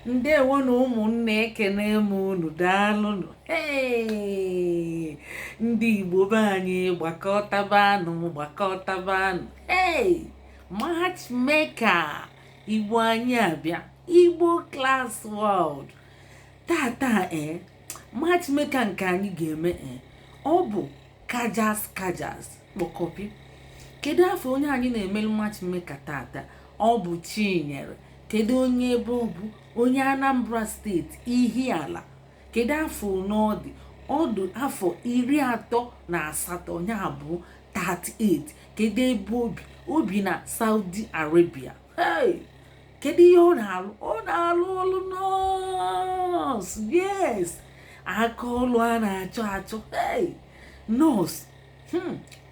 Ndewo na ụmụnne, ekene m unu. Daalụnụ. Hey! Ndị Igbo be anyị, gbakọtabanụ, gbakọtabanụ. Hey! Matchmaker Igbo anyị abịa, Igbo Class World. Tata, matchmaker nke anyị ga-eme, ọ bụ kajas kajas kpọkọpi. Kedu afọ onye anyị na-emelu matchmaker tata? Ọ bụ Chinyere. Kedu onye ebe ọ bụ? Onye Anambra Steeti, Ihiala. Kedu afọ one ọ dị? Ọ dị afọ 38, ya bụ 38. Kedu ebe obi? Obi na Saudi Arabia. Hey! Kedu ihe ọ na-alụ? Ọ na-alụ ọlụ nọọsụ. Yes, aka ọlụ a na-achọ achọ. Hey! Nọọsụ,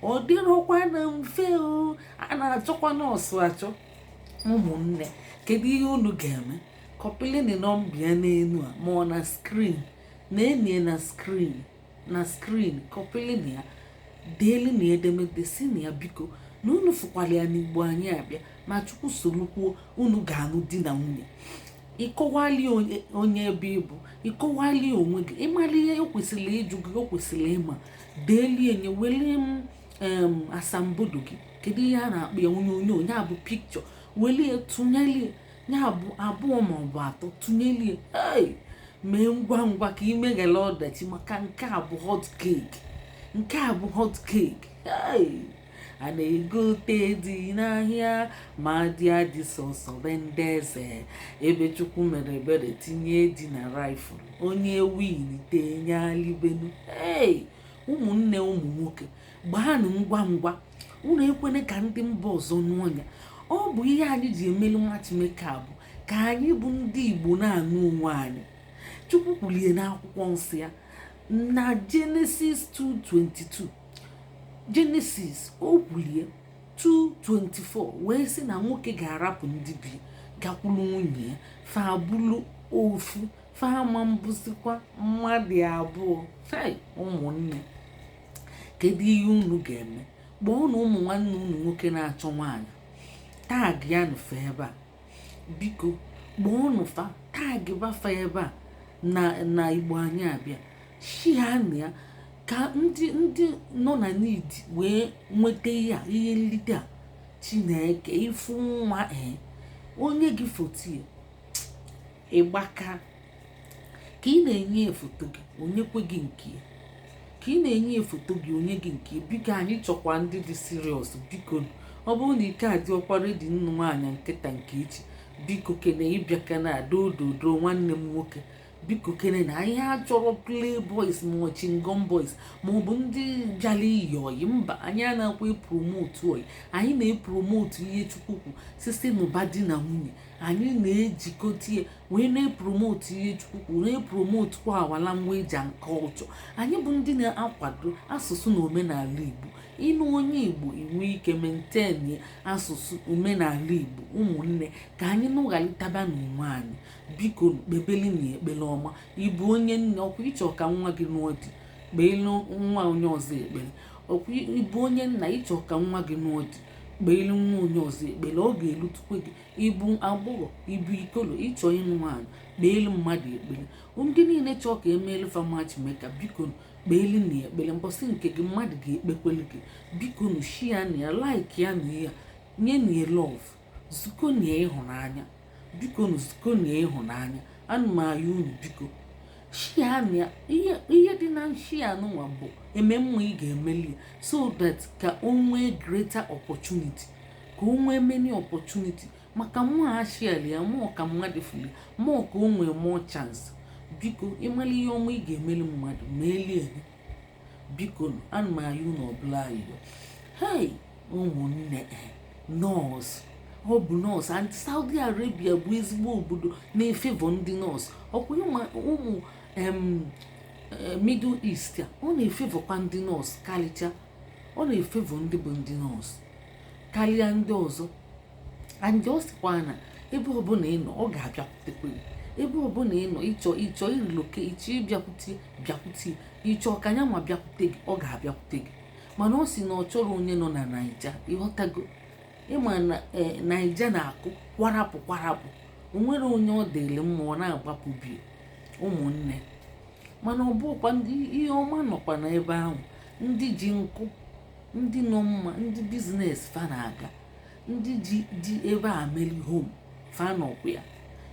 ọ dịrọkwa na mfe o. A na-achọkwa nọọsụ achọ. Ụmụnne, kedu ihe unu ga-eme? Kọpịlịnị nọmba ya n'elu a, ma ọ na screen na-enye, na screen, na screen. Kọpịlịnị ya, deelu na edemede, si na ya biko na unu fụkwara ya n'Igbo anyị abịa, ma Chukwu sorokwuo, unu ga-anụ di na nwunye. Ịkọwali onye ebe ịbụ, ịkọwali onwe gị, ịmara ihe o kwesịrị ịjụ gị, o kwesịrị ịma. Deelie nye, wele m asambodo gị. Kedu ihe a na-akpọ ya? Onyonyo, ya bụ pikchọ. Welie tụnyelie, ya bụ abụọ maọbụ atọ, tụnyelie. Hey! Mee ngwa ngwa ka imeghela ọdachi, maka nke a bụ hot cake, nke a bụ hot cake. Hey! A na-egote dị n'ahịa, ma dị adị sọsọ be ndị eze, ebe Chukwu mere ebere tinye di na rifle onye win tenye alibenu. Hey! Ụmụnne, ụmụ nwoke, gbaanụ ngwa ngwa. Unu ekwene ka ndị mba ọzọ nụọ ya. Ọ bụ ihe anyị ji emelu matchmaker bụ ka anyị bụ ndị Igbo na-anụ onwe anyị. Chukwu kwulie n'akwụkwọ nsọ ya na Genesis 2:22, Genesis o kwulie 2:24, wee sị na nwoke ga-arapụ ndị bi, gakwuru nwunye ya, fa abụlụ ofu, fa ama mbụzikwa mmadụ abụọ. Hey! Ụmụnne, kedu ihe unu ga-eme? Kpọọ na ụmụ nwanne unu nwoke na-achọ nwaanyị, tag ya nụfe ebe a. Biko kpọọ nụfa, tag bafa ebe a na Igbo anyị abịa. Share na ya ka ndị nọ na need wee nweta ihe a, ihe nlite a. Chineke, ịfụ nwa, ee, onye gị foto ya ịgbaka ka ị na-enye ya foto gị, onyekwe gị nke ya. Ka ị na-enye ya foto gị, onye gị nke ya. Biko, anyị chọkwa ndị dị serious. Biko, ọ bụrụ na ike adị ọkwara dị nnu nwaanyị nkịta nke echi, biko kene ịbịa kana dododo. Nwanne m nwoke, biko kene na anyị achọrọ playboys ma ọ chewing-gum boys ma ọ bụ ndị bịara iyi oyi. Mba, anyị anakwa epromote oyi. Anyị na-epromote ihe Chukwu kwu sisi n'ụba di na nwunye. Anyị na-ejikọta ya wee na-epromote ihe Chukwu kwu, na-epromote kwa our language and culture. Anyị bụ ndị na-akwado asụsụ na omenala Igbo. Ịnụ onye Igbo, inwe ike maintain asụsụ omenala Igbo. Ụmụnne, ka anyị nụghalitaba n'onwe anyị. Biko kpebeli na ekpere ọma. Ịbụ onye nne, ọkwa ịchọ ka nwa gị nụọ di, kpeelu nwa onye ọzọ ekpere. Ọkwa ịbụ onye nna, ịchọ ka nwa gị nụọ di, kpeelu nwa onye ọzọ ekpere, ọ ga-elutukwe gị. Ịbụ agbọghọ, ịbụ ikolo, ịchọ ịnụ nwaanyị, kpeelu mmadụ ekpere. Ndị niile chọọ ka emeelu fa matchmaker, biko kpeelu na ekpere. Mbọsị nke gị, mmadụ ga-ekpekwelu gị. Biko nu, share na ya, like ya na ya, nye na ya love, zukọ na ya ịhụnanya. Biko nu, zukọ na ya ịhụnanya. Ana m ayọ unu, biko share na ya. Ihe dị na share nụnwa bụ eme mma ị ga-emeli ya, so that ka o nwee greater opportunity, ka o nwee many opportunity, maka mmụọ a share ya mmụọ ka mmadụ fuli mmụọ, ka o nwee more chance. Biko, ịmara ihe ọma ị ga-emeli mmadụ, ma elie ya. Biko, ana m ayọ unu ọbụla ayọ. Hey, ụmụnne, nọọsụ, ọ bụ nọọsụ, and Saudi Arabia bụ ezigbo obodo na-efavour ndị nọọsụ. Ọkwa ụmụ Middle East a, ọ na-efavourkwa ndị nọọsụ karịcha. Ọ na-efavour ndị bụ ndị nọọsụ karịa ndị ọzọ. And ọ sịkwa na ebe ọbụla ị nọ, ọ ga-abịakwutekwa gị. Ebe ọbụla ị nọ, ịchọ irilocate, ịchọ ịbịakwute, bịakwute. Ịchọ ka ya nwa bịakwute gị, ọ ga-abịakwute gị. Mana ọ sị na ọ chọrọ onye nọ na Naija. Ịghọtago? Ịma na Naija na-akụ kwarapụ kwarapụ. O nwere onye ọ dịrị mma ọ na-agbapụ bi, ụmụnne. Mana ọ bụkwa ndị ihe ọma nọkwa n'ebe ahụ, ndị ji nkụ, ndị nọ mma, ndị business fa na-aga, ndị ji ji ebe a meli home fa nọkwa ya.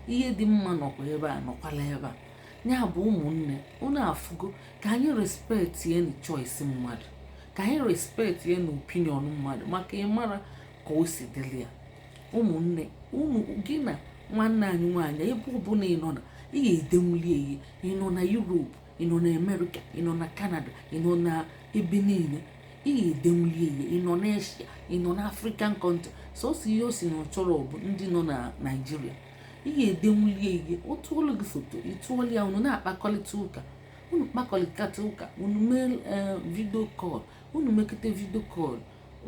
Ihe dị mma nọkwa ebe a, nọkwala ebe a. Ya bụ, ụmụnne, unu afụgo ka anyị respect ye na choice mmadụ, ka anyị respect ye na opinion mmadụ, maka ịmara ka o si dịrị ya. Ụmụnne, unu gị na nwanne anyị nwaanyị, ebe ọbụla ị nọ na ị ga-edenwuli ihe. Ị nọ na Europe, ị nọ na America, ị nọ na Canada, ị nọ na ebe niile, ị ga-edenwuli ihe. Ị nọ na Asia, ị nọ na African country, sọsọ ihe o si na ọ chọrọ bụ ndị nọ na Nigeria, ị ga-edenwuli ihe. Otu olu gị foto, ị tụọla ya, unu na-akpakọrịta ụka, unu kpakọrịta ụka, unu mee video call, unu mekọta video call.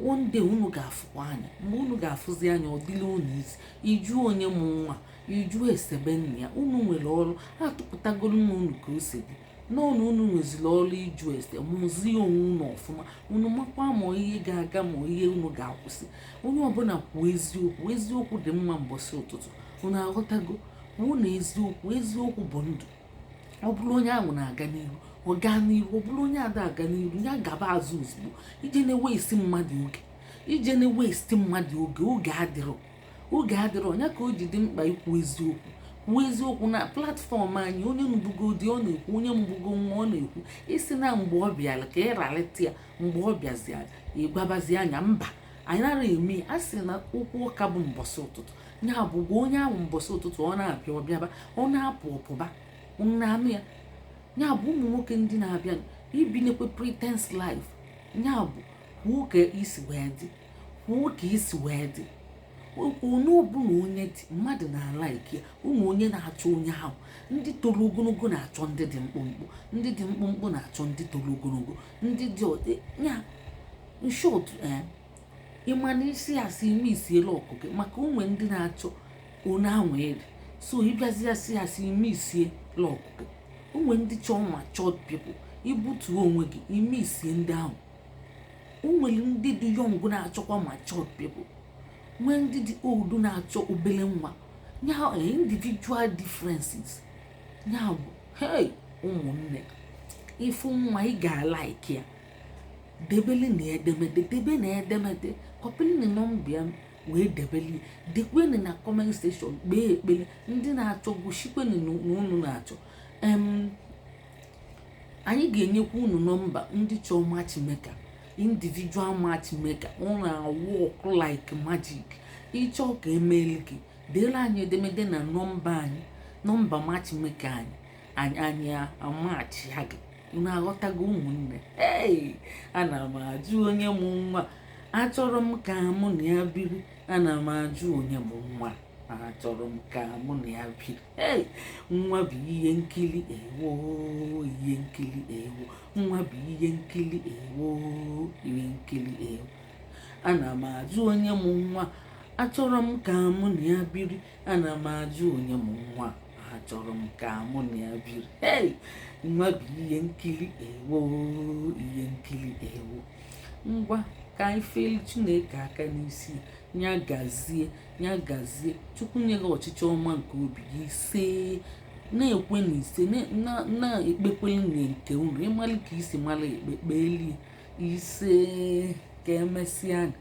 One day unu ga-afụkwa anya. Mgbe unu ga-afụzi anya, ọ dịla unu isi iju onye mụ nwa, iju esebe nna ya. Unu nwere ọrụ atụpụtagoro m unu ka o si dị n'ọnụ. Unu nweziri ọrụ iju ese, mụzie onwe unu ọfụma. Unu makwa ma ihe ga-aga, ma ihe unu ga-akwụsị. Onye ọbụla kwuo eziokwu. Eziokwu dị mma mbọsị ụtụtụ. Unu aghọtago? Kwuo na eziokwu, eziokwu bụ ndụ. Ọ bụrụ onye ahụ na-aga n'ihu, ọ gaa n'ihu. Ọ bụrụ onye ada aga n'ihu, ya gaba azụ ozugbo. Ije na-ewaste mmadụ oge, ije na-ewaste mmadụ oge, oge adịrọ, oge adịrọ ya ka o ji dị mkpa ikwu eziokwu. Kwuo eziokwu na platform anyị. Onye mbugo dị, ọ na-ekwu. Onye mbugo nwa, ọ na-ekwu. Isi na mgbe ọ bịara ka ịralịta ya, mgbe ọ bịaziara ịgwabazi anya mba, anyị nara eme. A sị na ụkwụ ụka bụ mbọsị ụtụtụ. Ya bụ, gwa onye ahụ mbọsị ụtụtụ, ọ na-abịa ọbịaba, ọ na-apụ ọpụba. Na-anụ ya. Ya bụ, ụmụ nwoke ndị na-abịa ibinekwe pretense life, ya bụ, kwuo ka isi wee dị, kwuo ka isi wee dị. Onye ọbụla onye dị mmadụ na-alike ya. Ụmụ onye na-achọ onye ahụ, ndị toro ogologo na-achọ ndị dị mkpụmkpụ, ndị dị mkpụmkpụ na-achọ ndị toro ogologo, ndị dị ya. In short, ịma na isi asị ime isiela ọkụ gị, maka onwe ndị na-achọ onye ahụ eri. So ịbịazi asị asị ime isie lọkụ gị, onwe ndị chọọ matured people. Ibutuo onwe gị, ime isie ndị ahụ. O nwere ndị dị young na-achọkwa matured people, nwee ndị dị old na-achọ obere nwa ya. Individual differences. Ya bụ, hey, ụmụnne, ịfụ nwa ị ga-alike ya, debele na edemede, debe na edemede, copyli na nọmba ya wee debeli, dekweni na comment section, kpee ekpere. Ndị na-achọ, gosikweni na unu na-achọ. Anyị ga-enyekwa unu nọmba ndị chọọ matchmaker, individual matchmaker. Ọ na-work like magic. Ịchọ ka emeeli gị, deere anyị edemede na nọmba anyị, nọmba matchmaker anyị. Anyị amachi ha gị. Unu aghọtago, ụmụnne? Ei, ana m ajụ onye mụ nwa, achọrọ m ka mụ na ya biri. Ana m ajụ onye mụ nwa, achọrọ m ka mụ na ya biri. Ei, nwa bụ ihe nkiri, ewo, ihe nkiri, ewo. Nwa bụ ihe nkiri, ewo, ihe nkiri, ewo. Ana m ajụ onye mụ nwa, achọrọ m ka mụ na ya biri. Ana m ajụ onye mụ nwa, achọrọ m ka mụ na ya biri. Ei, nwa bụ ihe nkiri, ewo, ihe nkiri, ewo. Ngwa, ka anyị feli Chineke aka n'isi. Ya gazie, ya gazie. Chukwu nye gị ọchịchị ọma nke obi gị. Ise, na-ekwe na ise, na-ekpekwele na nke unu ịmalị ka isi mara ekpe kpeelie. Ise, ka emesịa.